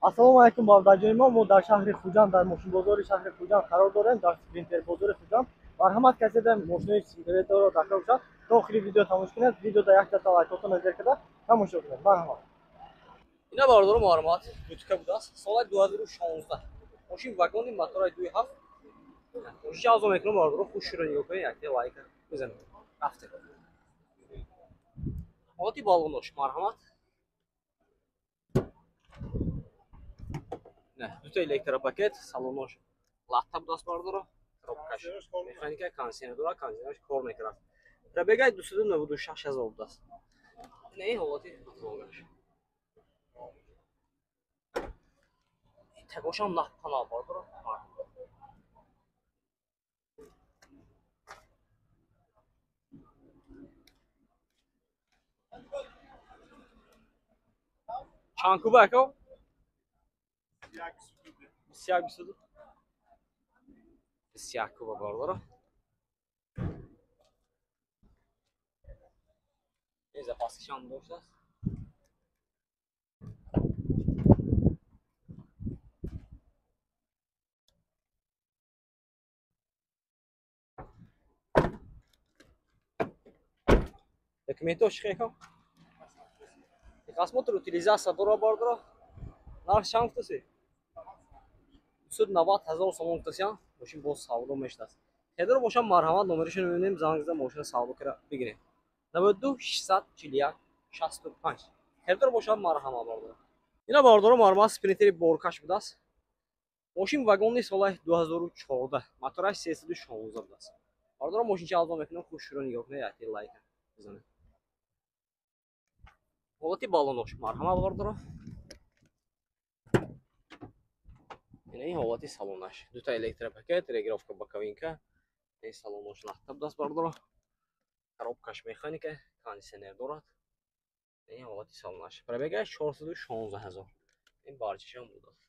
Ассалому алайкум, бародарҷони мо. Мо дар шаҳри Хуҷанд, дар мошинбозори шаҳри Хуҷанд қарор дорем, дар Спринтер бозори Хуҷанд. Марҳамат, касе дар мошинои Спринтерро дакор бошад, то охири видео тамошо кунед. Видеода якта лайкотон назар карда тамошо кунед. Марҳамат. Ина бародаро, марҳамат, бутика будааст. Соли 2016. Мошин вагони, мотораи 2.7. Мошин азо мекунам, бародаро, хушро нигоҳ кунед, якта лайка бизанед. Рафтем. Ҳолати балонош, марҳамат. Дута электропакет, салонош латта будааст, бародаро. Коробкаш механика, кондиционер дорад, кондиционераш кор мекунад. Пробегай 296 ҳазор будааст. Ина ин ҳолати автомобилаш. Тагошам наппана, бародаро. Чанд куба, ако? 21, 22. 21 куба, бародаро. Ин запаскашам доштааст. Документҳо чӣ хел? Техосмотр, утилизация дора, бародаро. Нарх чанд гуфтаси? 290 ҳазор сомон гуфтасиям. Мошин боз савдо мешудааст. Хедро бошам, марҳамат, номерашро мебинем, занг зада мошина савдо кара бигирем. 92 641 65. Хедро бошам, марҳамат, бародаро. Ина бародаро, марҳамат, Спринтери боркаш будааст. Мошин вагони соли 2014, мотораш 316 будааст. Бародаро, мошинча алзо мекунам, хушро нигоҳ кунед, якте лайка бизанед. Ҳолати балонош, марҳамат, бародаро. Ина ин ҳолати салонаш. Дута электропакет, регировка боковинка. Ин салонош лахта будааст, бародаро. Коробкаш механика, кондиционер дорад. Ин ҳолати салонаш. Пробегаш 416 ҳазор. Ин барчашам будааст.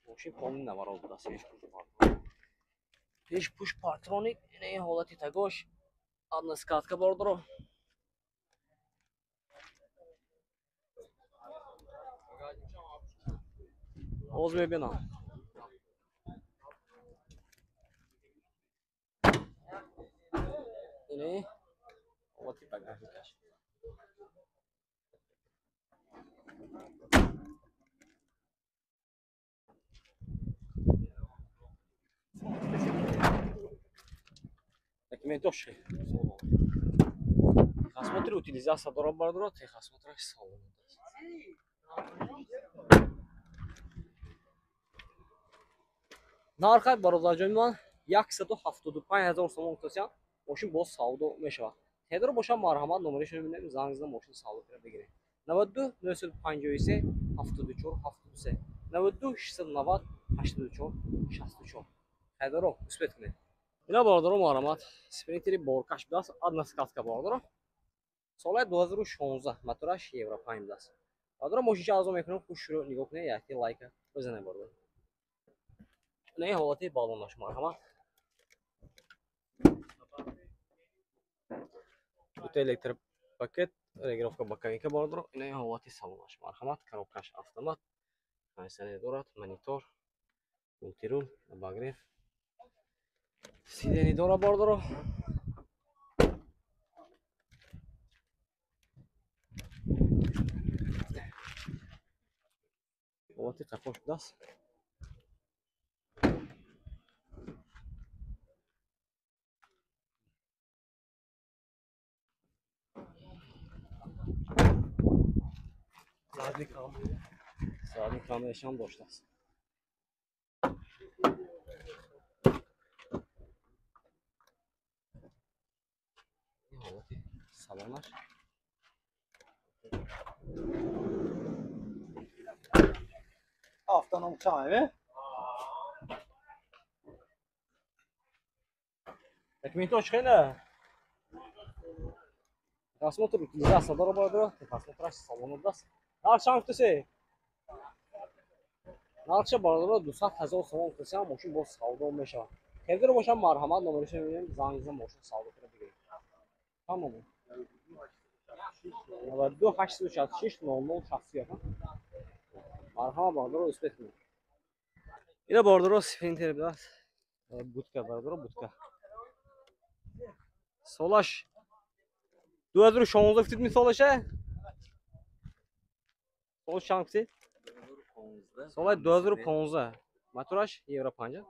Мошин полный наворот будааст. Пеш пуш парктроник, ина ин ҳолати тагош. Одна скатка, бародаро. Ҳоз мебинам. Ини ҳолати багажникаш. Документош техосмотри, утилизация дорад, бародаро, техосмотраш салон. Нархай, бародарҷони ман, 175 ҳазор сомон гуфтасиям. Мошин боз савдо мешавад. Хедро бошам, марҳамат, номерашро мебинем, занг зада мошин савдо кара бигирем. 92 953 74 73, 92 690 84 64. Хедро успеть кунед. Ина бародаро, марҳамат, Спринтери боркаш будааст, одна скатка, бародаро. Соли 2016, мотораш Евро 5 будааст. Бародаро, мошинча азо мекунам, хушро нигоҳ кунед, якте лайка бизанед, бародаро. Ина ин ҳолати балонаш, марҳамат. Дута электропакет, регировка боковинка, бародаро. Ина ин ҳолати салонаш, марҳамат. Коробкаш автомат, кондиционер дорад, монитор, мультирул, обогрев сидени дора, бародаро. Ҳолати қафош будааст. Задний камерашам доштааст. Ин ҳолати салонаш. Автоном чаме? Документош хела? Техосмотр, утилизация дора, бародаро. Техосмотраш салон будааст. Нарх чанд гуфтаси? Нархша, бародаро, 200 ҳазор сомон гуфтасиам. Мошин боз савдо мешавад. Хедро бошам, марҳамат, номерашро мебинем, занг зада мошин савдо кара бигирем. Тамом. 92 866 00 61. Марҳама бародаро, успех кунед. Ина бародаро Спринтер будааст. Будка бародаро, будка. Солаш 2016 гуфтид ми солаша? Сол чанд гуфтид? Солаи 2015. Мотораш Евро 5.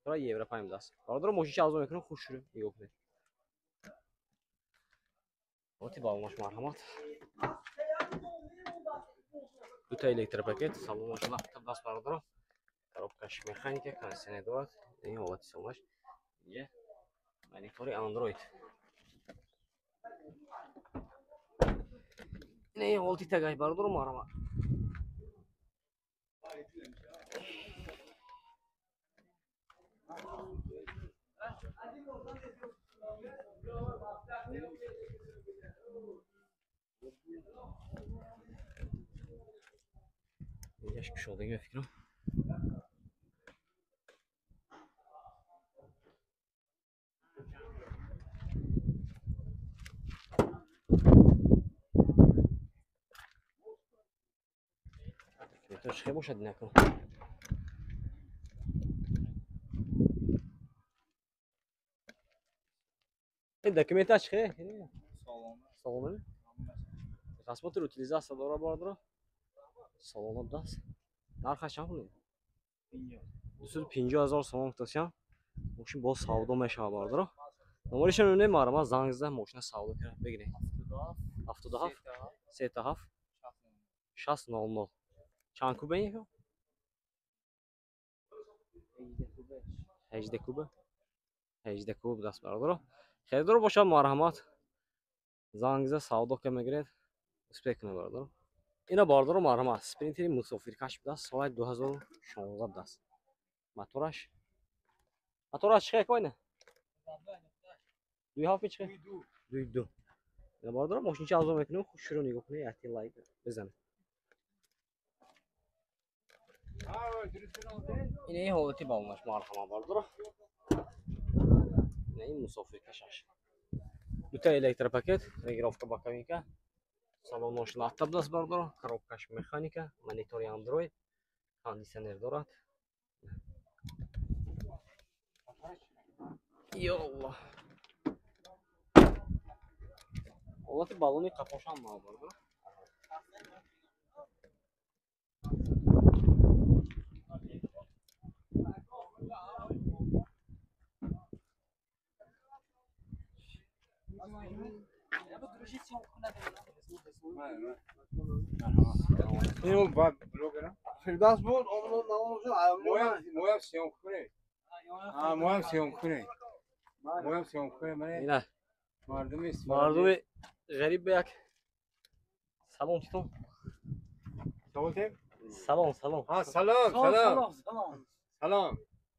Мотора Евро 5 будааст. Бародаро мошинча арзон мекунем, хуш шурӯ нигоҳ кунед. Оти балонаш марҳамат. Дута электропакет, салонаш лафта будааст бародаро. Коробкаш механика, кондиционер дорад. Ин ҳолати салонаш. Инҷа монитори Android. Ин ҳолати тагаш бародаро марҳамат. Инҷаш кушодагӣ ба фикрам. Чӣ бошад инакун? Ин документа чӣ? Салона. Осмотр утилизация дора бародаро. Салона будааст. Нархаш чанд пул? 250 ҳазор сомон гуфтасям. Мошин боз савдо мешавад бародаро. Номерашро мебинем, марҳамат занг зада мошина савдо кунед бигиред. 77 37 60 00. Чанд кубе ин? 18 кубе. 18 куб будааст бародаро. Харидор бошад марҳамат занг зада савдо ка мегиред. Успех кунед бародаро. Ина бародаро марҳамат Спринтери мусофиркаш будааст, соли 2016 будааст. Мотораш чӣ койна? 2.7 чӣ? 2.2. Ина бародаро мошинча арзон мекунем, хуш шурӯ нигоҳ кунед, якти лайк бизанед. Ин ҳолати балонаш марҳамат бародаро. Ин мусофиркашаш. Дута электропакет, регировка боковика. Салонош латта будааст бародаро, коробкаш механика, монитори Android, кондиционер дорад. Ё Аллоҳ. Ҳолати балони қафошам бародаро. Ин бад блогера. Фирдавс буд, Моям съёмка кунед. Моям съёмка кунед. Моям съёмка кунед. Ина мардуми ғариб ба як салом титон. Салом Салом, салом. Салом, салом. Салом.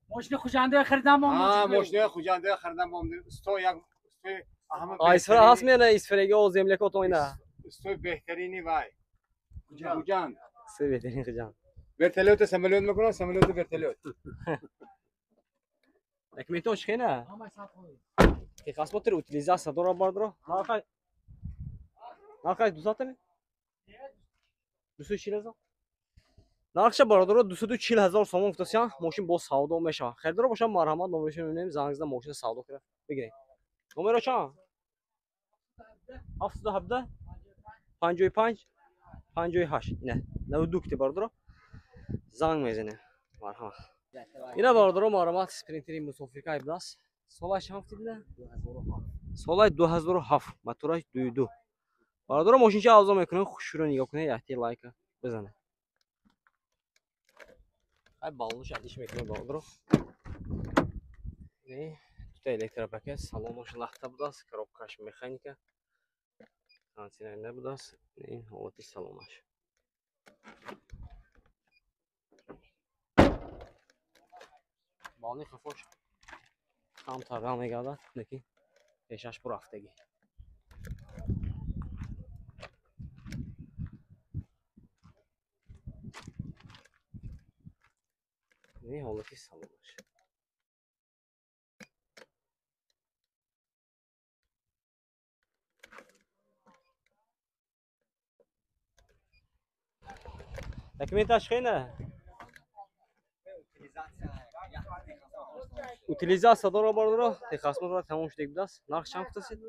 Мошини Хуҷандия харидам бо Мошини Хуҷандия харидам бо усто як устои Исфара ҳаст мена Исфараги о землякото ина. Устои беҳтарини вай. Хуҷанд. Устои беҳтарини Хуҷанд. Вертолёт самолёт мекунад, самолёт вертолёт. Документҳо чӣ хена? Техосмотр утилизация дора бардоро. Нархаш 200 ами? 240 ҳазор? Нархша бародаро 240 ҳазор сомон гуфтасян, мошин боз савдо мешавад. Харидоро бошад марҳамат номерашро мебинем, занг зада мошина савдо кунад бигиред. Номеро чанд? 717 55 58. Ина 92 кити бародаро. Занг мезанем. Марҳамат. Ина бародаро марҳамат Спринтери мусофирка будааст. Солаш чанд гуфтид? Солаи 2007, мотораш 2.2. Бародаро мошинча арзон мекунем, хушрӯ нигоҳ кунед, якти лайка бизанед. Ай балонаш алиш мекунем бародаро. Дута электропакет, салонош лахта будааст, коробкаш механика, кондиционер набудааст. Ин ҳолати салонаш. Балони хафош камтар ра мегардад, лекин пешаш бурафтагӣ. Ин ҳолати салонаш. Документаш хена? Утилизация дора, бародаро, техосмотр тамом шудагӣ будааст. Нарх чанд гуфтасед?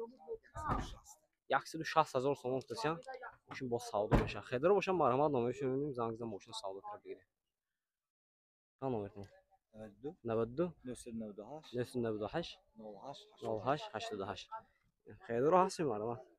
160 000 сомон гуфтасиян. Мошин боз савдо мешавад. Хедро бошам, марҳамат, номерашро мебинем, занг зада мошина савдо карда бигирем. Чанд номертон? 92 998 08 88. Хедро ҳастем, марҳамат.